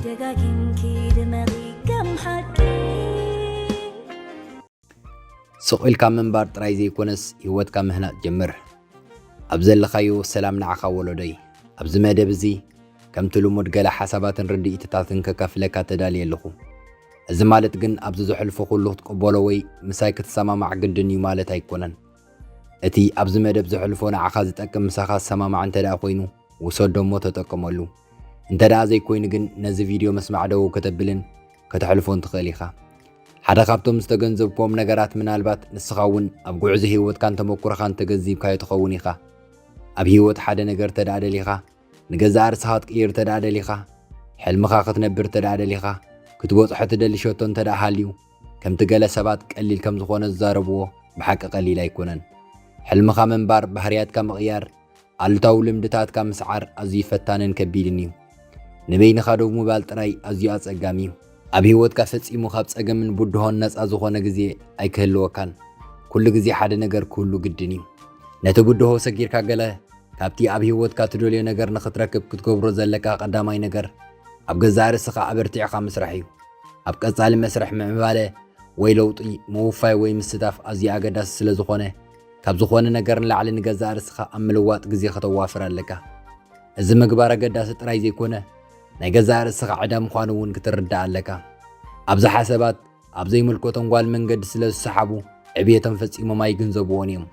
ደጋጊምኪ ድመቒ ከም ሓቂ። ስቕ ኢልካ ምንባር ጥራይ ዘይኮነስ ህይወትካ ምህናጽ ጀምር። ኣብ ዘለኻዮ ሰላም ንዓኻ ወለዶይ። ኣብዚ መደብ እዚ ከምቲ ልሙድ ገለ ሓሳባትን ርድኢትታትን ከካፍለካ ተዳልየ ኣለኹ። እዚ ማለት ግን ኣብዚ ዘሕልፎ ኩሉ ክትቅበሎ ወይ ምሳይ ክትሰማማዕ ግድን እዩ ማለት ኣይኮነን። እቲ ኣብዚ መደብ ዘሕልፎ ንዓኻ ዝጠቅም ምሳኻ ዝሰማማዕ እንተ ደኣ ኮይኑ ውሰዶ እሞ ተጠቀመሉ። እንተ ደኣ ዘይኮይኑ ግን ነዚ ቪድዮ ምስማዕ ደው ከተብልን ከተሕልፎን ትኽእል ኢኻ። ሓደ ካብቶም ዝተገንዘብክዎም ነገራት ምናልባት ንስኻ እውን ኣብ ጉዕዞ ህይወትካን ተመኩሮኻን ተገንዚብካዮ ትኸውን ኢኻ። ኣብ ህይወት ሓደ ነገር ተደኣ ደሊኻ፣ ንገዛእ ርእስኻ ክትቅይር ተደኣ ደሊኻ፣ ሕልምኻ ክትነብር ተደኣ ደሊኻ፣ ክትበጽሖ ትደሊ ሸቶ እንተ ደኣ ሃልዩ፣ ከምቲ ገለ ሰባት ቀሊል ከም ዝኾነ ዝዛረብዎ ብሓቂ ቀሊል ኣይኮነን። ሕልምኻ ምንባር፣ ባህርያትካ ምቕያር፣ ኣሉታዊ ልምድታትካ ምስዓር ኣዝዩ ፈታንን ከቢድን እዩ። ንበይንኻ ደው ምባል ጥራይ ኣዝዩ ኣጸጋሚ እዩ። ኣብ ህይወትካ ፈጺሙ ካብ ጸገምን ብድሆን ነጻ ዝኾነ ግዜ ኣይክህልወካን። ኩሉ ግዜ ሓደ ነገር ክህሉ ግድን እዩ። ነቲ ብድሆ ሰጊርካ ገለ ካብቲ ኣብ ህይወትካ ትደልዮ ነገር ንኽትረክብ ክትገብሮ ዘለካ ቀዳማይ ነገር ኣብ ገዛእ ርእስኻ ኣበርቲዕኻ ምስራሕ እዩ። ኣብ ቀጻሊ መስርሕ ምዕባለ ወይ ለውጢ ምውፋይ ወይ ምስታፍ ኣዝዩ ኣገዳሲ ስለ ዝኾነ ካብ ዝኾነ ነገር ንላዕሊ ንገዛእ ርእስኻ ኣብ ምልዋጥ ግዜ ከተዋፍር ኣለካ። እዚ ምግባር ኣገዳሲ ጥራይ ዘይኮነ ናይ ገዛእ ርእስኻ ዕዳ ምዃኑ እውን ክትርዳእ ኣለካ። ኣብዝሓ ሰባት ኣብ ዘይምልከቶም ጓል መንገዲ ስለ ዝሰሓቡ ዕብየቶም ፈጺሞም ኣይግንዘብዎን እዮም።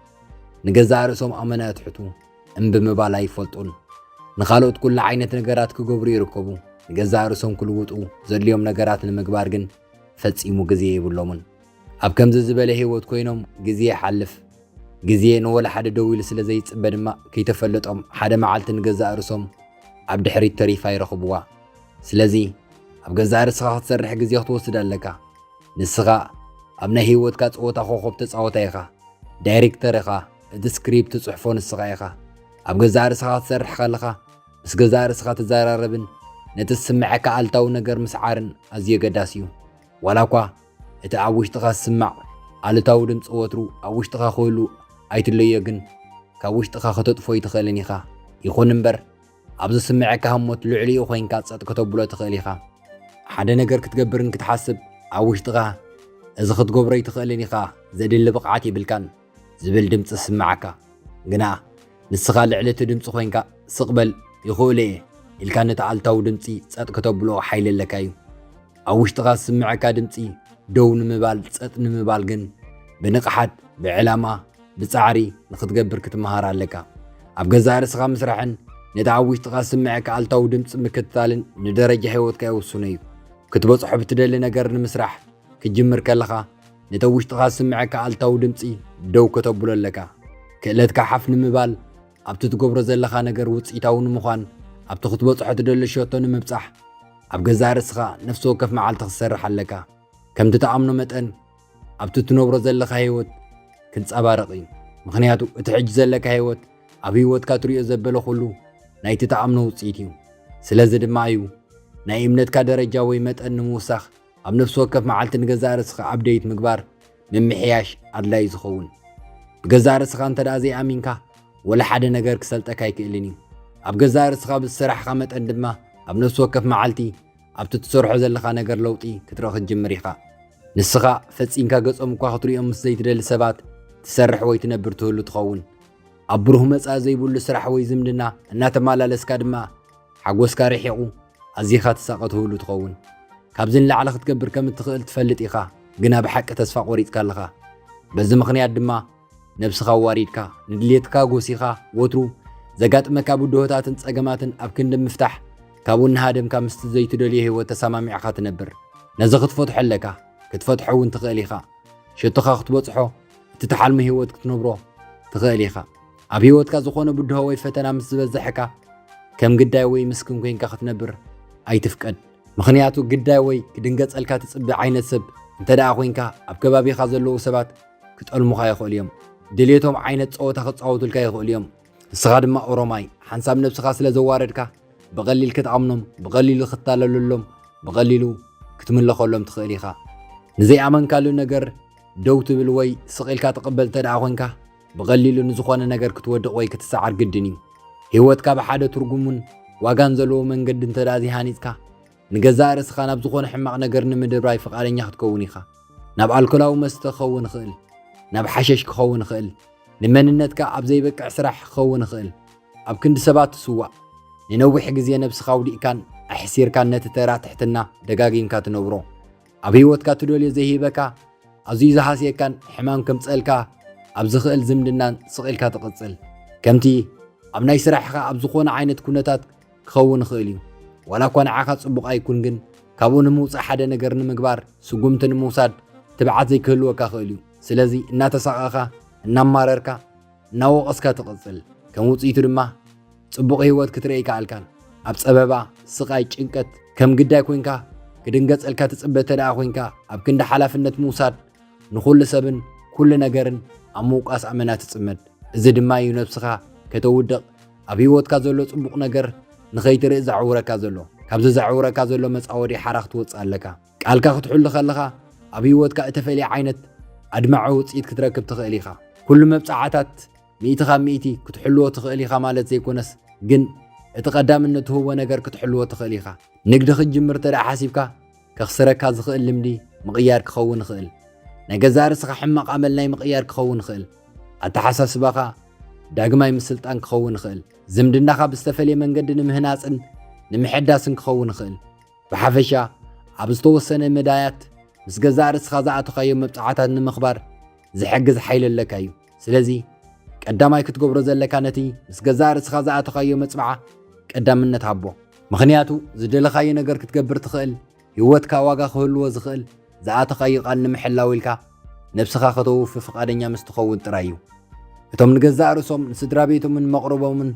ንገዛእ ርእሶም ኣመና የትሕቱ፣ እምቢ ምባል ኣይፈልጡን። ንኻልኦት ኩሉ ዓይነት ነገራት ክገብሩ ይርከቡ። ንገዛእ ርእሶም ክልውጡ ዘድልዮም ነገራት ንምግባር ግን ፈጺሙ ግዜ የብሎምን። ኣብ ከምዚ ዝበለ ህይወት ኮይኖም ግዜ ይሓልፍ። ግዜ ንወላ ሓደ ደው ኢሉ ስለ ዘይጽበ ድማ ከይተፈለጦም ሓደ መዓልቲ ንገዛእ ርእሶም ኣብ ድሕሪት ተሪፋ ይረኽብዋ። ስለዚ ኣብ ገዛእ ርእስኻ ክትሰርሕ ግዜ ክትወስድ ኣለካ። ንስኻ ኣብ ናይ ህይወትካ ጸወታ ኮኾብ ተጻወታይ ኢኻ። ዳይሬክተር ኢኻ። እቲ ስክሪፕት ትጽሕፎ ንስኻ ኢኻ። ኣብ ገዛእ ርእስኻ ክትሰርሕ ከለኻ ምስ ገዛእ ርእስኻ ትዘራረብን ነቲ ዝስምዐካ ኣልታዊ ነገር ምስዓርን ኣዝዩ ኣገዳሲ እዩ። ዋላ እኳ እቲ ኣብ ውሽጥኻ ዝስማዕ ኣሉታዊ ድምፂ ወትሩ ኣብ ውሽጥኻ ክህሉ ኣይትለዮ፣ ግን ካብ ውሽጥኻ ከተጥፎ ኣይትኽእልን ኢኻ። ይኹን እምበር ኣብ ዝስምዐካ ህሞት ልዕሊኡ ኮይንካ ጸጥ ከተብሎ ትኽእል ኢኻ። ሓደ ነገር ክትገብርን ክትሓስብ ኣብ ውሽጥኻ እዚ ክትገብሮ ኣይትኽእልን ኢኻ፣ ዘድሊ ብቕዓት የብልካን ዝብል ድምፂ ዝስምዓካ፣ ግና ንስኻ ልዕሊ እቲ ድምፂ ኮይንካ ስቕ በል ይኽእሎ እየ ኢልካ ነቲ ኣልታዊ ድምፂ ጸጥ ከተብሎ ሓይሊ ኣለካ እዩ። ኣብ ውሽጥኻ ዝስምዐካ ድምፂ ደው ንምባል ጸጥ ንምባል ግን ብንቕሓት ብዕላማ ብጻዕሪ ንኽትገብር ክትመሃር ኣለካ። ኣብ ገዛእ ርእስኻ ምስራሕን ነቲ ኣብ ውሽጥኻ ዝስምዐካ ኣልታዊ ድምፂ ምክትታልን ንደረጃ ህይወትካ ይውስኖ እዩ። ክትበጽሖ ብትደሊ ነገር ንምስራሕ ክትጅምር ከለኻ ነቲ ኣብ ውሽጥኻ ዝስምዐካ ኣልታዊ ድምፂ ደው ከተብሎ ኣለካ። ክእለትካ ሓፍ ንምባል ኣብቲ ትገብሮ ዘለኻ ነገር ውፅኢታዊ ንምዃን ኣብቲ ክትበጽሖ ትደሊ ሸቶ ንምብጻሕ ኣብ ገዛእ ርእስኻ ነፍሲ ወከፍ መዓልቲ ክትሰርሕ ኣለካ። ከምቲ ትኣምኖ መጠን ኣብቲ ትነብሮ ዘለኻ ህይወት ክንጸባረቕ እዩ። ምኽንያቱ እቲ ሕጂ ዘለካ ህይወት ኣብ ህይወትካ ትሪኦ ዘበለ ኩሉ ናይቲ ትኣምኖ ውፅኢት እዩ። ስለዚ ድማ እዩ ናይ እምነትካ ደረጃ ወይ መጠን ንምውሳኽ ኣብ ነፍሲ ወከፍ መዓልቲ ንገዛእ ርእስኻ ኣፕደይት ምግባር ምምሕያሽ ኣድላዪ ዝኸውን። ብገዛእ ርእስኻ እንተ ደኣ ዘይኣሚንካ ወላ ሓደ ነገር ክሰልጠካ ኣይክእልን እዩ። ኣብ ገዛእ ርእስኻ ብዝሰራሕኻ መጠን ድማ ኣብ ነፍሲ ወከፍ መዓልቲ ኣብቲ ትሰርሖ ዘለኻ ነገር ለውጢ ክትርኢ ክትጅምር ኢኻ። ንስኻ ፈጺምካ ገጾም እኳ ክትሪኦም ምስ ዘይትደሊ ሰባት ትሰርሕ ወይ ትነብር ትህሉ ትኸውን። ኣብ ብሩህ መጻኢ ዘይብሉ ስራሕ ወይ ዝምድና እናተመላለስካ ድማ ሓጎስካ ርሒቑ ኣዚኻ ትሳቐ ትህሉ ትኸውን። ካብዚ ንላዕሊ ክትገብር ከም እትኽእል ትፈልጥ ኢኻ፣ ግና ብሓቂ ተስፋ ቆሪጽካ ኣለኻ። በዚ ምኽንያት ድማ ነብስኻ ኣዋሪድካ ንድሌትካ ጎሲኻ ወትሩ ዘጋጥመካ ብድሆታትን ጸገማትን ኣብ ክንዲ ምፍታሕ ካብኡ እናሃደምካ ምስቲ ዘይትደልዮ ህይወት ተሰማሚዕኻ ትነብር። ነዚ ክትፈትሖ ኣለካ፣ ክትፈትሖ እውን ትኽእል ኢኻ። ሸቶኻ ክትበጽሖ፣ እትትሓልሞ ህይወት ክትነብሮ ትኽእል ኢኻ። ኣብ ህይወትካ ዝኾነ ብድሆ ወይ ፈተና ምስ ዝበዝሐካ ከም ግዳይ ወይ ምስኪን ኮይንካ ክትነብር ኣይትፍቀድ። ምኽንያቱ ግዳይ ወይ ክድንገጸልካ ትጽቢ ዓይነት ሰብ እንተ ደኣ ኮይንካ ኣብ ከባቢኻ ዘለዉ ሰባት ክጠልሙኻ ይኽእሉ እዮም። ድሌቶም ዓይነት ጸወታ ክጻወቱልካ ይኽእሉ እዮም። ንስኻ ድማ ኦሮማይ ሓንሳብ ነብስኻ ስለ ዘዋረድካ ብቐሊል ክትኣምኖም፣ ብቐሊሉ ክትታለለሎም፣ ብቐሊሉ ክትምለኸሎም ትኽእል ኢኻ። ንዘይኣመንካሉ ነገር ደው ትብል ወይ ስቕ ኢልካ ትቕበል እንተ ደኣ ኮይንካ ብቐሊሉ ንዝኾነ ነገር ክትወድቕ ወይ ክትሰዓር ግድን እዩ። ህይወትካ ብሓደ ትርጉሙን ዋጋን ዘለዎ መንገዲ እንተ ደኣ ዘይሃኒጽካ ንገዛእ ርእስኻ ናብ ዝኾነ ሕማቕ ነገር ንምድርባይ ፍቓደኛ ክትከውን ኢኻ። ናብ ኣልኮላዊ መስተ ክኸውን ይኽእል፣ ናብ ሓሸሽ ክኸውን ይኽእል፣ ንመንነትካ ኣብ ዘይበቅዕ ስራሕ ክኸውን ይኽእል። ኣብ ክንዲ ሰባት ትስዋእ፣ ንነዊሕ ግዜ ነብስኻ ኣውዲቕካን ኣሕሲርካን ነቲ ተራ ትሕትና ደጋጊምካ ትነብሮ። ኣብ ህይወትካ ትደልዮ ዘይሂበካ፣ ኣዝዩ ዝሃስየካን ሕማም ከምጸልካ ኣብ ዝኽእል ዝምድናን ስቕ ኢልካ ትቕጽል። ከምቲ ኣብ ናይ ስራሕኻ ኣብ ዝኾነ ዓይነት ኩነታት ክኸውን ይኽእል እዩ። ዋላ እኳ ንዓኻ ጽቡቕ ኣይኩን፣ ግን ካብኡ ንምውጻእ ሓደ ነገር ንምግባር ስጉምቲ ንምውሳድ ትብዓት ዘይክህልወካ ክእል እዩ። ስለዚ እናተሳቐኻ፣ እናማረርካ፣ እናወቐስካ ትቕጽል። ከም ውጽኢቱ ድማ ጽቡቕ ህይወት ክትርኢ ኣይከኣልካን። ኣብ ጸበባ፣ ስቓይ፣ ጭንቀት ከም ግዳይ ኮንካ ክድንገጸልካ ትጽበ እንተ ደኣ ኮንካ፣ ኣብ ክንዲ ሓላፍነት ምውሳድ ንኹሉ ሰብን ኩሉ ነገርን ኣብ ምውቃስ ኣመና ትጽመድ። እዚ ድማ እዩ ነብስኻ ከተውድቕ፣ ኣብ ህይወትካ ዘሎ ጽቡቕ ነገር ንኸይትርኢ ዘዕውረካ ዘሎ። ካብዚ ዘዕውረካ ዘሎ መጻወዲ ሓራ ክትወጽእ ኣለካ። ቃልካ ክትሕሉ ከለኻ ኣብ ህይወትካ እተፈልየ ዓይነት ኣድማዒ ውጽኢት ክትረክብ ትኽእል ኢኻ። ኩሉ መብጽዓታት ሚእቲ ካብ ሚእቲ ክትሕልዎ ትኽእል ኢኻ ማለት ዘይኮነስ፣ ግን እቲ ቀዳምነት ትህቦ ነገር ክትሕልዎ ትኽእል ኢኻ። ንግዲ ክትጅምር እንተ ደኣ ሓሲብካ፣ ከኽስረካ ዝኽእል ልምዲ ምቕያር ክኸውን ይኽእል። ናይ ገዛእ ርእስኻ ሕማቕ ኣመል ናይ ምቕያር ክኸውን ይኽእል። ኣተሓሳስባኻ ዳግማይ ምስልጣን ክኸውን ይኽእል። ዝምድናኻ ብዝተፈልየ መንገዲ ንምህናጽን ንምሕዳስን ክኸውን ይኽእል። ብሓፈሻ፣ ኣብ ዝተወሰነ መዳያት ምስ ገዛእ ርእስኻ ዝኣተኻዮ መብጽዓታት ንምኽባር ዝሕግዝ ሓይሊ ኣለካ እዩ። ስለዚ፣ ቀዳማይ ክትገብሮ ዘለካ ነቲ ምስ ገዛእ ርእስኻ ዝኣተኻዮ መጽብዓ ቀዳምነት ሃቦ። ምኽንያቱ፣ ዝደለኻዮ ነገር ክትገብር ትኽእል፣ ህይወትካ ዋጋ ክህልዎ ዝኽእል፣ ዝኣተኻዮ ቃል ንምሕላው ኢልካ ነብስኻ ከተውፊ ፍቓደኛ ምስ ትኸውን ጥራይ እዩ። እቶም ንገዛእ ርእሶም፣ ንስድራ ቤቶምን መቕርቦምን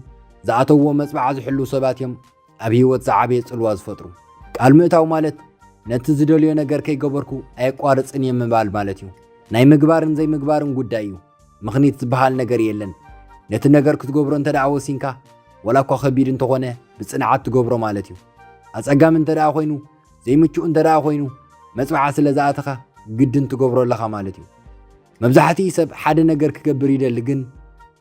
ዝኣተውዎ መጽብዓ ዝሕልዉ ሰባት እዮም ኣብ ህይወት ዝዓበየ ጽልዋ ዝፈጥሩ። ቃል ምእታው ማለት ነቲ ዝደልዮ ነገር ከይገበርኩ ኣየቋርጽን እየ ምባል ማለት እዩ። ናይ ምግባርን ዘይምግባርን ጉዳይ እዩ። ምኽኒት ዝበሃል ነገር የለን። ነቲ ነገር ክትገብሮ እንተ ደኣ ወሲንካ፣ ወላ እኳ ከቢድ እንተኾነ፣ ብጽንዓት ትገብሮ ማለት እዩ። ኣጸጋሚ እንተ ደኣ ኮይኑ፣ ዘይምቹእ እንተ ደኣ ኮይኑ፣ መጽብዓ ስለ ዝኣተኻ ግድን ትገብሮ ኣለኻ ማለት እዩ። መብዛሕትኡ ሰብ ሓደ ነገር ክገብር ይደሊ፣ ግን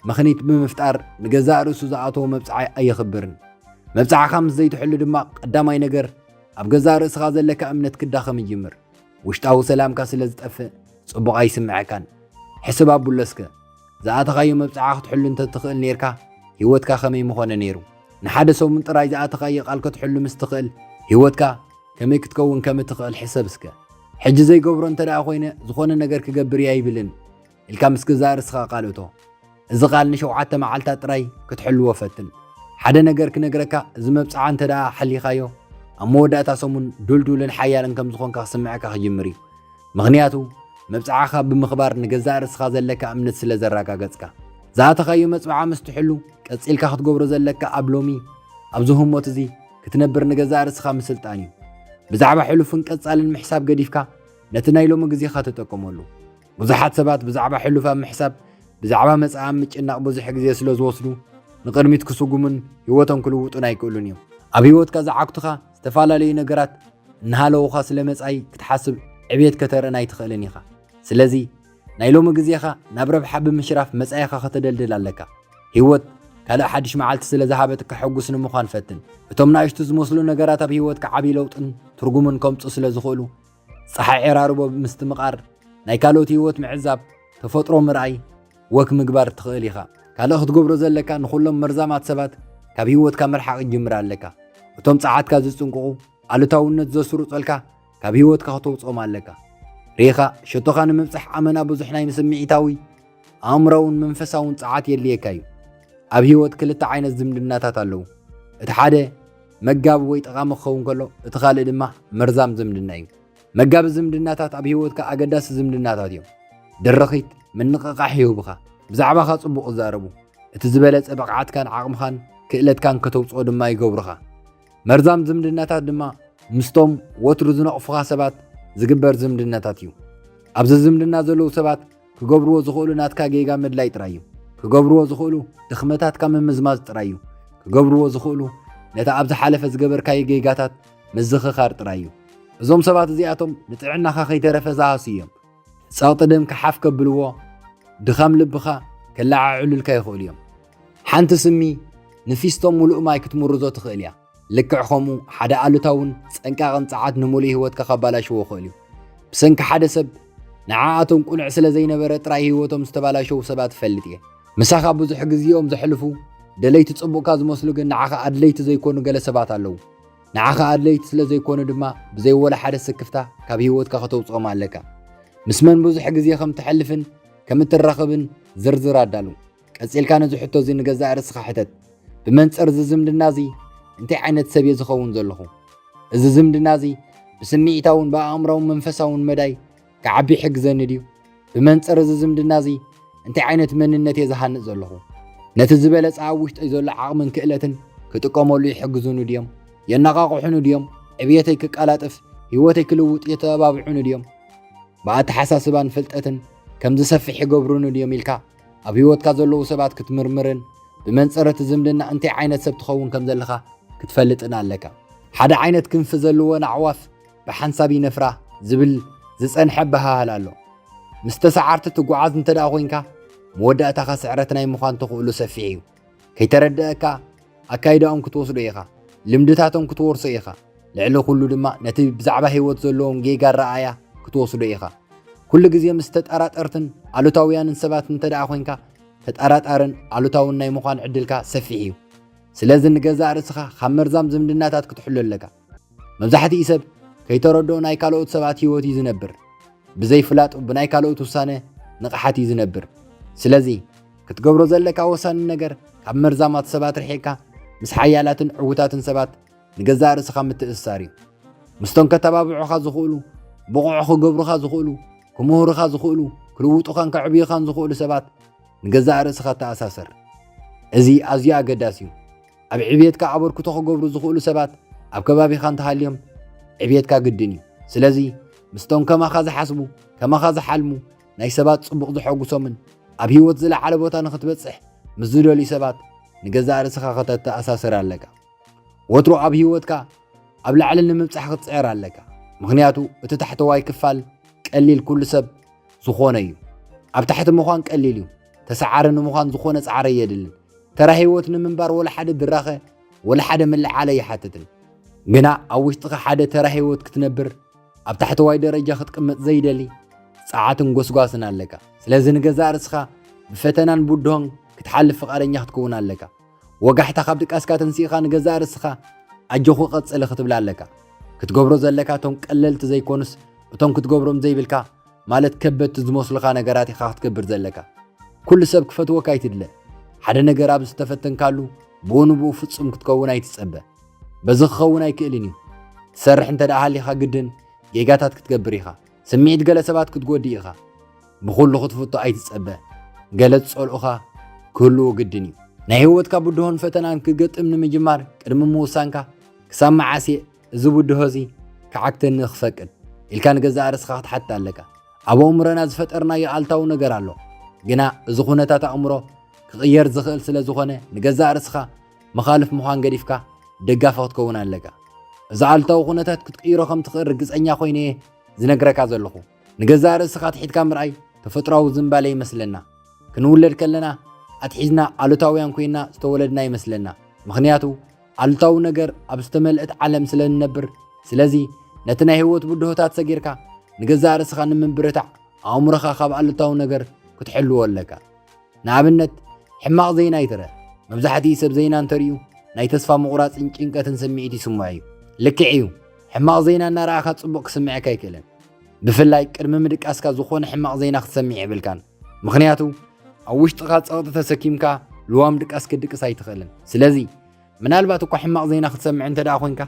ምኽኒት ብምፍጣር ንገዛእ ርእሱ ዝኣተዎ መብጽዓ ኣየኽብርን። መብጽዓኻ ምስ ዘይትሕሉ ድማ ቀዳማይ ነገር ኣብ ገዛእ ርእስኻ ዘለካ እምነት ክዳኸም ይጅምር። ውሽጣዊ ሰላምካ ስለ ዝጠፍእ ጽቡቕ ኣይስምዐካን። ሕስብ ኣብሎ እስከ፣ ዝኣተኻዮ መብጽዓ ክትሕሉ እንተ ትኽእል ኔርካ፣ ህይወትካ ከመይ ምኾነ ኔሩ? ንሓደ ሰሙን ጥራይ ዝኣተኻዮ ቃል ክትሕሉ ምስ ትኽእል፣ ህይወትካ ከመይ ክትከውን ከም እትኽእል ሕሰብ እስከ። ሕጂ ዘይገብሮ እንተ ደኣ ኮይነ፣ ዝኾነ ነገር ክገብር እየ ኣይብልን ኢልካ ምስ ገዛእ ርእስኻ ቃል እቶ። እዚ ቃል ንሸውዓተ መዓልታት ጥራይ ክትሕልዎ ፈትን። ሓደ ነገር ክነግረካ፣ እዚ መብጽዓ እንተ ደኣ ሓሊኻዮ፣ ኣብ መወዳእታ ሰሙን ዱልዱልን ሓያልን ከም ዝኾንካ ክስምዐካ ክጅምር እዩ። ምኽንያቱ፣ መብጽዓኻ ብምኽባር ንገዛእ ርእስኻ ዘለካ እምነት ስለ ዘረጋገጽካ። ዝኣተኻዮ መጽብዓ ምስ ትሕሉ፣ ቀጺልካ ክትገብሮ ዘለካ ኣብ ሎሚ፣ ኣብዚ ህሞት እዚ ክትነብር ንገዛእ ርእስኻ ምስልጣን እዩ። ብዛዕባ ሕሉፍን ቀጻልን ምሕሳብ ገዲፍካ፣ ነቲ ናይ ሎሚ ግዜኻ ተጠቀመሉ። ብዙሓት ሰባት ብዛዕባ ሕሉፍ ኣብ ምሕሳብ፣ ብዛዕባ መጻኢ ኣብ ምጭናቕ ብዙሕ ግዜ ስለ ዝወስዱ፣ ንቕድሚት ክስጉሙን ህይወቶም ክልውጡን ኣይክእሉን እዮም። ኣብ ህይወትካ ዝዓግቱኻ ዝተፈላለዩ ነገራት እናሃለዉኻ፣ ስለ መጻኢ ክትሓስብ ዕብየት ከተርእን ኣይትኽእልን ኢኻ። ስለዚ፣ ናይ ሎሚ ግዜኻ ናብ ረብሓ ብምሽራፍ መጻኢኻ ከተደልድል ኣለካ። ህይወት ካልእ ሓድሽ መዓልቲ ስለ ዝሃበትካ ሕጉስ ንምዃን ፈትን። እቶም ናእሽቱ ዝመስሉ ነገራት ኣብ ህይወትካ ዓብዪ ለውጥን ትርጉምን ከምጹ ስለ ዝኽእሉ፣ ጸሓይ ዕራርቦ ብምስትምቓር ናይ ካልኦት ህይወት ምዕዛብ፣ ተፈጥሮ ምርኣይ፣ ወክ ምግባር ትኽእል ኢኻ። ካልእ ክትገብሮ ዘለካ ንኹሎም መርዛማት ሰባት ካብ ህይወትካ ምርሓቕ ይጅምር ኣለካ። እቶም ጸዓትካ ዝጽንቅቑ ኣሉታውነት ዘስሩጸልካ ካብ ህይወትካ ከተውጽኦም ኣለካ። ርኢኻ፣ ሸቶኻ ንምብጻሕ ኣመና ብዙሕ ናይ ስምዒታዊ፣ ኣእምሮውን መንፈሳውን ጸዓት የድልየካ እዩ። ኣብ ህይወት ክልተ ዓይነት ዝምድናታት ኣለዉ። እቲ ሓደ መጋቢ ወይ ጠቓሚ ክኸውን ከሎ፣ እቲ ካልእ ድማ መርዛም ዝምድና እዩ። መጋቢ ዝምድናታት ኣብ ህይወትካ ኣገዳሲ ዝምድናታት እዮም። ድርኺት፣ ምንቕቓሕ ይህቡኻ። ብዛዕባኻ ጽቡቕ ይዛረቡ። እቲ ዝበለጸ ብቕዓትካን ዓቕምኻን ክእለትካን ከተውጽኦ ድማ ይገብሩኻ። መርዛም ዝምድናታት ድማ ምስቶም ወትሩ ዝነቕፉኻ ሰባት ዝግበር ዝምድናታት እዩ። ኣብዚ ዝምድና ዘለዉ ሰባት ክገብርዎ ዝኽእሉ ናትካ ጌጋ ምድላይ ጥራይ እዩ። ክገብርዎ ዝኽእሉ ድኽመታትካ ምምዝማዝ ጥራይ እዩ። ክገብርዎ ዝኽእሉ ነቲ ኣብ ዝሓለፈ ዝገበርካዮ ጌጋታት ምዝኽኻር ጥራይ እዩ። እዞም ሰባት እዚኣቶም ንጥዕናኻ ከይተረፈ ዝሃስዩ እዮም። ጸቕጢ ደምካ ሓፍ ከብልዎ፣ ድኻም ልብኻ ከለዓዕሉልካ ይኽእሉ እዮም። ሓንቲ ስሚ ንፊስቶ ምሉእ ማይ ክትምርዞ ትኽእል እያ። ልክዕ ከምኡ ሓደ ኣሉታውን ጥንቃቕን ጸዓት ንምሉእ ህይወትካ ከባላሽዎ ይኽእል እዩ። ብሰንኪ ሓደ ሰብ ንዓኣቶም ቅኑዕ ስለ ዘይነበረ ጥራይ ህይወቶም ዝተባላሸዉ ሰባት እፈልጥ እየ። ምሳኻ ብዙሕ ግዜኦም ዘሕልፉ፣ ደለይቲ ጽቡቕካ ዝመስሉ ግን ንዓኻ ኣድለይቲ ዘይኮኑ ገለ ሰባት ኣለዉ። ንዓኻ ኣድለይቲ ስለ ዘይኮኑ ድማ ብዘይ ወላ ሓደ ስክፍታ ካብ ህይወትካ ከተውጽኦም ኣለካ። ምስ መን ብዙሕ ግዜ ከም ትሐልፍን ከም እትራኸብን ዝርዝር ኣዳሉ። ቀጺልካ ነዚ ሕቶ እዚ ንገዛእ ርእስኻ ሕተት። ብመንጽር እዚ ዝምድና እዚ እንታይ ዓይነት ሰብ እየ ዝኸውን ዘለኹ? እዚ ዝምድና እዚ ብስምዒታውን ብኣእምራውን መንፈሳውን መዳይ ክዓቢ ይሕግዘኒ ድዩ? ብመንጽር እዚ ዝምድና እዚ እንታይ ዓይነት መንነት እየ ዝሃንጽ ዘለኹ? ነቲ ዝበለጸ ኣብ ውሽጠይ ዘሎ ዓቕምን ክእለትን ክጥቀመሉ ይሕግዙኒ ድዮም? የነቓቕሑኒ ድዮም? ዕብየተይ ክቀላጥፍ፣ ህይወተይ ክልውጥ የተባብዑኒ ድዮም? ብኣተሓሳስባን ፍልጠትን ከም ዝሰፍሕ ይገብሩኒ ድዮም ኢልካ ኣብ ህይወትካ ዘለዉ ሰባት ክትምርምርን ብመንጽር እቲ ዝምድና እንታይ ዓይነት ሰብ ትኸውን ከም ዘለኻ ክትፈልጥን ኣለካ። ሓደ ዓይነት ክንፊ ዘለወን ኣዕዋፍ ብሓንሳብ ይነፍራ ዝብል ዝጸንሐ ኣበሃህላ ኣሎ። ምስ ተሰዓርቲ ትጓዓዝ እንተ ደኣ ኮይንካ፣ መወዳእታኻ ስዕረት ናይ ምዃን ተኽእሎ ሰፊሕ እዩ። ከይተረደኣካ ኣካይዳኦም ክትወስዶ ኢኻ። ልምድታቶም ክትወርሶ ኢኻ። ልዕሊ ኩሉ ድማ ነቲ ብዛዕባ ህይወት ዘለዎም ጌጋ ኣረኣእያ ክትወስዶ ኢኻ። ኩሉ ግዜ ምስ ተጠራጠርትን ኣሉታውያንን ሰባት እንተ ደኣ ኮይንካ፣ ተጠራጣርን ኣሉታውን ናይ ምዃን ዕድልካ ሰፊሕ እዩ። ስለዚ ንገዛእ ርእስኻ ካብ መርዛም ዝምድናታት ክትሕሉ ኣለካ። መብዛሕትኡ ሰብ ከይተረድኦ ናይ ካልኦት ሰባት ህይወት እዩ ዝነብር። ብዘይ ፍላጡ ብናይ ካልኦት ውሳነ ንቕሓት እዩ ዝነብር። ስለዚ ክትገብሮ ዘለካ ወሳኒ ነገር ካብ መርዛማት ሰባት ርሒቕካ ምስ ሓያላትን ዕዉታትን ሰባት ንገዛእ ርእስኻ ምትእስሳር እዩ። ምስቶም ከተባብዑኻ ዝኽእሉ፣ ብቑዕ ክገብሩኻ ዝኽእሉ፣ ክምህሩኻ ዝኽእሉ፣ ክልውጡኻን ከዕብዩኻን ዝኽእሉ ሰባት ንገዛእ ርእስኻ ተኣሳሰር። እዚ ኣዝዩ ኣገዳሲ እዩ። ኣብ ዕብየትካ ኣበርክቶ ክገብሩ ዝኽእሉ ሰባት ኣብ ከባቢኻ እንተሃልዮም ዕብየትካ ግድን እዩ። ስለዚ ምስቶም ከማኻ ዝሓስቡ፣ ከማኻ ዝሓልሙ፣ ናይ ሰባት ጽቡቕ ዘሐጉሶምን ኣብ ህይወት ዝለዓለ ቦታ ንኽትበጽሕ ምስ ዝደልዩ ሰባት ንገዛእ ርእስኻ ከተተኣሳስር ኣለካ። ወትሩ ኣብ ህይወትካ ኣብ ላዕሊ ንምብጻሕ ክትጽዕር ኣለካ። ምኽንያቱ እቲ ታሕተዋይ ክፋል ቀሊል ኩሉ ሰብ ዝኾነ እዩ። ኣብ ታሕቲ ምዃን ቀሊል እዩ። ተሰዓሪ ንምዃን ዝኾነ ጻዕሪ የድልን። ተራ ህይወት ንምንባር ወላ ሓደ ድራኸ፣ ወላ ሓደ ምልዓል ኣይሓትትን። ግና ኣብ ውሽጥኻ ሓደ ተራ ህይወት ክትነብር፣ ኣብ ታሕተዋይ ደረጃ ክትቅመጥ ዘይደሊ ጸዓትን ጎስጓስን ኣለካ። ስለዚ ንገዛእ ርእስኻ ብፈተናን ብድሆን ክትሓልፍ ፍቓደኛ ክትከውን ኣለካ። ወጋሕታ ካብ ድቃስካ ተንሲእኻ ንገዛእ ርእስኻ ኣጆኹ ቀጽሊ ክትብል ኣለካ። ክትገብሮ ዘለካ እቶም ቀለልቲ ዘይኮኑስ እቶም ክትገብሮም ዘይብልካ ማለት ከበድቲ ዝመስሉኻ ነገራት ኢኻ ክትገብር ዘለካ። ኩሉ ሰብ ክፈትወካ ኣይትድለ። ሓደ ነገር ኣብ ዝተፈተንካሉ ብኡ ንብኡ ፍጹም ክትከውን ኣይትጸበ። በዚ ክኸውን ኣይክእልን እዩ። ትሰርሕ እንተ ደኣ ሃሊኻ ግድን ጌጋታት ክትገብር ኢኻ። ስምዒት ገለ ሰባት ክትጎድእ ኢኻ። ብኹሉ ክትፍቶ ኣይትጸበ። ገለ ዝጸልኡኻ ክህልዉ ግድን እዩ። ናይ ህይወትካ ብድሆን ፈተናን ክትገጥም ንምጅማር ቅድሚ ምውሳንካ ክሳብ መዓስ እየ እዚ ብድሆ እዚ ክዓግተኒ ክፈቅድ ኢልካ ንገዛእ ርእስኻ ክትሓትት ኣለካ። ኣብ ኣእምሮና ዝፈጠርናዮ ኣልታዊ ነገር ኣሎ። ግና እዚ ኩነታት ኣእምሮ ክቕየር ዝኽእል ስለ ዝኾነ ንገዛእ ርእስኻ መኻልፍ ምዃን ገዲፍካ ደጋፊ ክትከውን ኣለካ። እዚ ኣሉታዊ ኩነታት ክትቅይሮ ከም ትኽእል ርግጸኛ ኮይነ እየ ዝነግረካ ዘለኹ። ንገዛእ ርእስኻ ኣትሒዝካ ምርኣይ ተፈጥሮኣዊ ዝንባሌ ይመስለና። ክንውለድ ከለና ኣትሒዝና ኣሉታውያን ኮይና ዝተወለድና ይመስለና። ምኽንያቱ ኣሉታዊ ነገር ኣብ ዝተመልአት ዓለም ስለ ንነብር። ስለዚ ነቲ ናይ ህይወት ብድሆታት ሰጊርካ ንገዛእ ርእስኻ ንምብርታዕ ኣእምሮኻ ካብ ኣሉታዊ ነገር ክትሕልዎ ኣለካ። ንኣብነት ሕማቕ ዜና ይትረ። መብዛሕትኡ ሰብ ዜና እንተርእዩ ናይ ተስፋ ምቑራጽን ጭንቀትን ስምዒት ይስምዖ እዩ። ልክዕ እዩ። ሕማቕ ዜና እናረኣኻ ጽቡቕ ክስምዐካ ኣይክእልን። ብፍላይ ቅድሚ ምድቃስካ ዝኾነ ሕማቕ ዜና ክትሰምዕ የብልካን። ምኽንያቱ ኣብ ውሽጥኻ ጸቕጢ ተሰኪምካ ልዋም ድቃስ ክትድቅስ ኣይትኽእልን። ስለዚ ምናልባት እኳ ሕማቕ ዜና ክትሰምዕ እንተ ደኣ ኮይንካ፣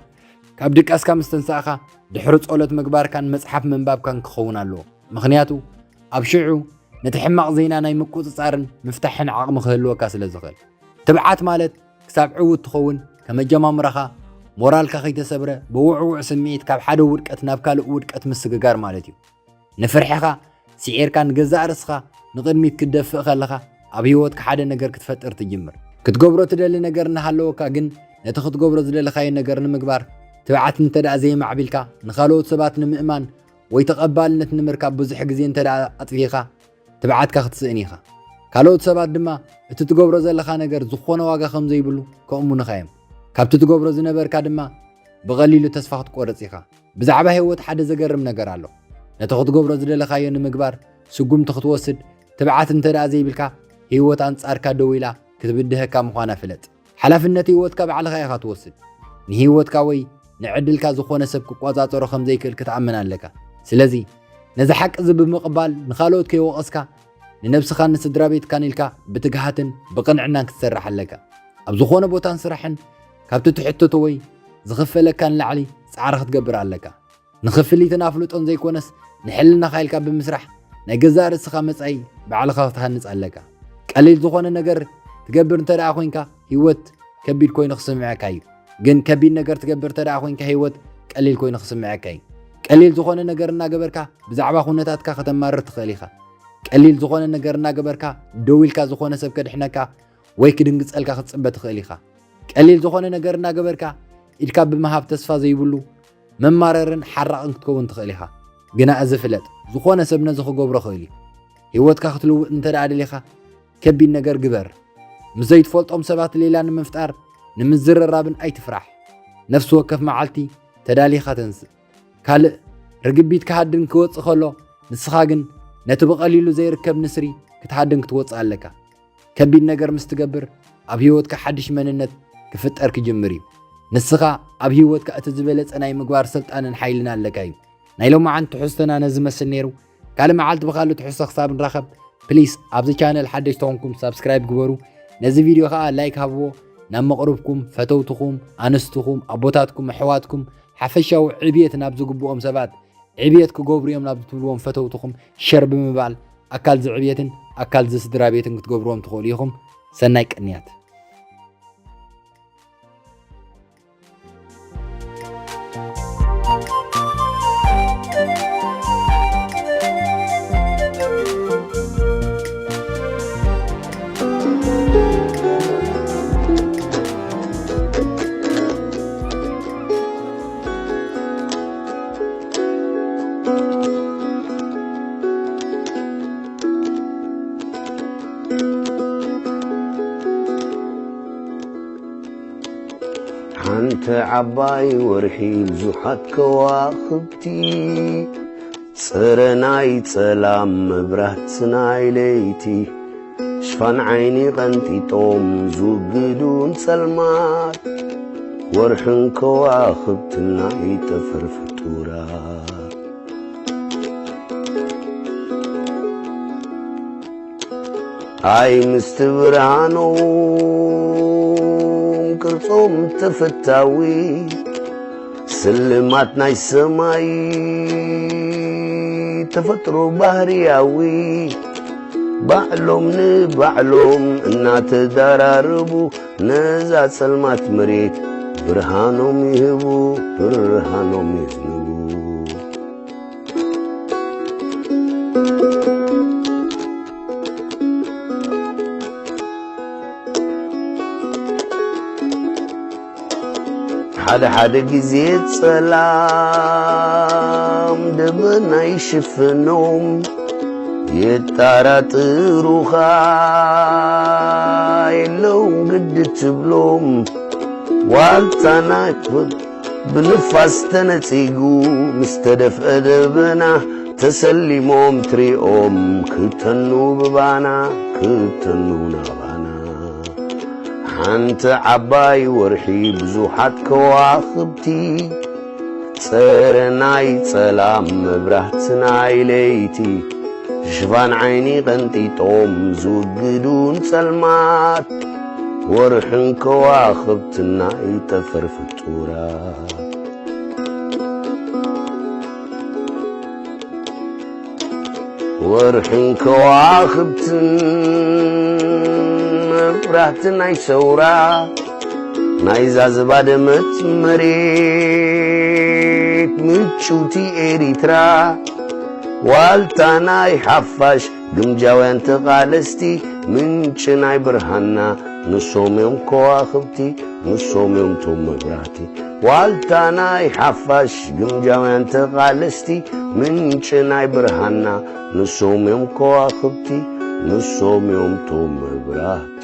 ካብ ድቃስካ ምስ ተንሳእኻ ድሕሪ ጸሎት ምግባርካን መጽሓፍ ምንባብካን ክኸውን ኣለዎ። ምኽንያቱ ኣብ ሽዑ ነቲ ሕማቕ ዜና ናይ ምቁጽጻርን ምፍታሕን ዓቕሚ ክህልወካ ስለ ዝኽእል። ትብዓት ማለት ክሳብ ዕዉት ትኸውን ከም ኣጀማምራኻ ሞራልካ ከይተሰብረ ብውዕዉዕ ስምዒት ካብ ሓደ ውድቀት ናብ ካልእ ውድቀት ምስግጋር ማለት እዩ። ንፍርሕኻ ስዒርካ ንገዛእ ርእስኻ ንቕድሚት ክትደፍእ ከለኻ ኣብ ህይወትካ ሓደ ነገር ክትፈጥር ትጅምር። ክትገብሮ ትደሊ ነገር እናሃለወካ ግን ነቲ ክትገብሮ ዝደለኻዮ ነገር ንምግባር ትብዓት እንተ ደኣ ዘየማዕቢልካ ንኻልኦት ሰባት ንምእማን ወይ ተቐባልነት ንምርካብ ብዙሕ ግዜ እንተ ደኣ ኣጥፊእኻ ትብዓትካ ክትስእን ኢኻ። ካልኦት ሰባት ድማ እቲ ትገብሮ ዘለኻ ነገር ዝኾነ ዋጋ ከም ዘይብሉ ከእምኑኻ እዮም። ካብቲ ትገብሮ ዝነበርካ ድማ ብቐሊሉ ተስፋ ክትቆርጽ ኢኻ። ብዛዕባ ህይወት ሓደ ዘገርም ነገር ኣሎ። ነቲ ክትገብሮ ዝደለኻዮ ንምግባር ስጉምቲ ክትወስድ ትብዓት እንተ ደኣ ዘይብልካ፣ ህይወት ኣንጻርካ ደው ኢላ ክትብድሀካ ምዃና ፍለጥ። ሓላፍነት ህይወትካ ባዕልኻ ኢኻ ትወስድ። ንህይወትካ ወይ ንዕድልካ ዝኾነ ሰብ ክቆጻጸሮ ከም ዘይክእል ክትኣምን ኣለካ። ስለዚ፣ ነዚ ሓቂ እዚ ብምቕባል ንኻልኦት ከይወቐስካ፣ ንነብስኻን ንስድራ ቤትካን ኢልካ ብትግሃትን ብቕንዕናን ክትሰርሕ ኣለካ። ኣብ ዝኾነ ቦታን ስራሕን ካብቲ ትሕተቶ ወይ ዝኽፈለካ ንላዕሊ ጻዕሪ ክትገብር ኣለካ። ንኽፍሊትን ኣፍልጦን ዘይኮነስ ንሕልናኻ ኢልካ ብምስራሕ ናይ ገዛእ ርእስኻ መጻኢ ባዕልኻ ክትሃንጽ ኣለካ። ቀሊል ዝኾነ ነገር ትገብር እንተ ደኣ ኮይንካ ህይወት ከቢድ ኮይኑ ክስምዐካ እዩ። ግን ከቢድ ነገር ትገብር እንተ ደኣ ኮይንካ ህይወት ቀሊል ኮይኑ ክስምዐካ እዩ። ቀሊል ዝኾነ ነገር እናገበርካ ብዛዕባ ኩነታትካ ከተማርር ትኽእል ኢኻ። ቀሊል ዝኾነ ነገር እናገበርካ ደው ኢልካ ዝኾነ ሰብ ከድሕነካ ወይ ክድንግጸልካ ክትጽበ ትኽእል ኢኻ። ቀሊል ዝኾነ ነገር እናገበርካ ኢድካ ብምሃብ ተስፋ ዘይብሉ መማረርን ሓራቕን ክትከውን ትኽእል ኢኻ። ግና እዚ ፍለጥ፣ ዝኾነ ሰብ ነዚ ክገብሮ ክእል እዩ። ህይወትካ ክትልውጥ እንተ ደኣ ደሊኻ ከቢድ ነገር ግበር። ምስ ዘይትፈልጦም ሰባት ሌላ ንምፍጣር ንምዝርራብን ኣይትፍራሕ። ነፍሲ ወከፍ መዓልቲ ተዳሊኻ ተንስእ። ካልእ ርግቢት ክሃድን ክወጽእ ከሎ ንስኻ ግን ነቲ ብቐሊሉ ዘይርከብ ንስሪ ክትሃድን ክትወጽእ ኣለካ። ከቢድ ነገር ምስ ትገብር ኣብ ህይወትካ ሓድሽ መንነት ክፍጠር ክጅምር እዩ። ንስኻ ኣብ ህይወትካ እቲ ዝበለጸ ናይ ምግባር ስልጣንን ሓይልን ኣለካ እዩ። ናይ ሎማዓንቲ ትሕዝቶና ነዚ መስል ነይሩ። ካልእ መዓልቲ ብኻልእ ትሕዝቶ ክሳብ ንራኸብ ፕሊስ ኣብዚ ቻነል ሓደሽ ተኾንኩም ሳብስክራይብ ግበሩ። ነዚ ቪድዮ ኸኣ ላይክ ሃብዎ። ናብ መቕርብኩም፣ ፈተውትኹም፣ ኣንስትኹም፣ ኣቦታትኩም፣ ኣሕዋትኩም ሓፈሻዊ ዕብየት ናብ ዝግብኦም ሰባት ዕብየት ክገብሩ እዮም ናብ ትብልዎም ፈተውትኹም ሸር ብምባል ኣካል ዝዕብየትን ኣካል ዝስድራ ቤትን ክትገብርዎም ትኽእሉ ኢኹም። ሰናይ ቅንያት። ሓንቲ ዓባይ ወርሒ ብዙሓት ከዋኽብቲ፣ ጸረ ናይ ጸላም መብራት ናይ ለይቲ፣ ሽፋን ዓይኒ ቀንጢጦም ዝውግዱን ጸልማት፣ ወርሕን ከዋኽብትን ናይ ጠፈር ፍጡራት። ኣይ ምስቲ ብርሃኖም ቅርጾም ተፈታዊ፣ ስልማት ናይ ሰማይ ተፈጥሮ ባህርያዊ፣ ባዕሎም ንባዕሎም እናተዳራረቡ፣ ነዛ ጸልማት መሬት ብርሃኖም ይህቡ፣ ብርሃኖም የዝንቡ። ሓደ ሓደ ግዜ ጸላም ደበና ይሽፍኖም፣ የጣራጥሩኻ የለውን ግዲ ትብሎም። ዋልታ ናይ ብንፋስ ተነጺጉ ምስ ተደፍአ ደበና፣ ተሰሊሞም ትሪኦም ክተኑ ብባና፣ ክተኑ ናባና። ሓንቲ ዓባይ ወርሒ ብዙሓት ከዋኽብቲ፣ ጸረ ናይ ጸላም መብራህቲ ናይ ለይቲ፣ ሽፋን ዓይኒ ቀንጢጦም ዝውግዱን ጸልማት፣ ወርሕን ከዋኽብትን ናይ ጠፈር ፍጡራት። ወርሕን ከዋኽብትን መብራህቲ ናይ ሰውራ፣ ናይዛ ዝባደመት መሬት ምጭውቲ ኤሪትራ፣ ዋልታ ናይ ሓፋሽ ግምጃውያን ተቓለስቲ፣ ምንጪ ናይ ብርሃንና ንሶም እዮም ከዋኽብቲ፣ ንሶም እዮም ቶም መብራህቲ። ዋልታ ናይ ሓፋሽ ግምጃውያን ተቓለስቲ፣ ምንጪ ናይ ብርሃንና ንሶም እዮም ከዋኽብቲ፣ ንሶም እዮም ቶም መብራህቲ።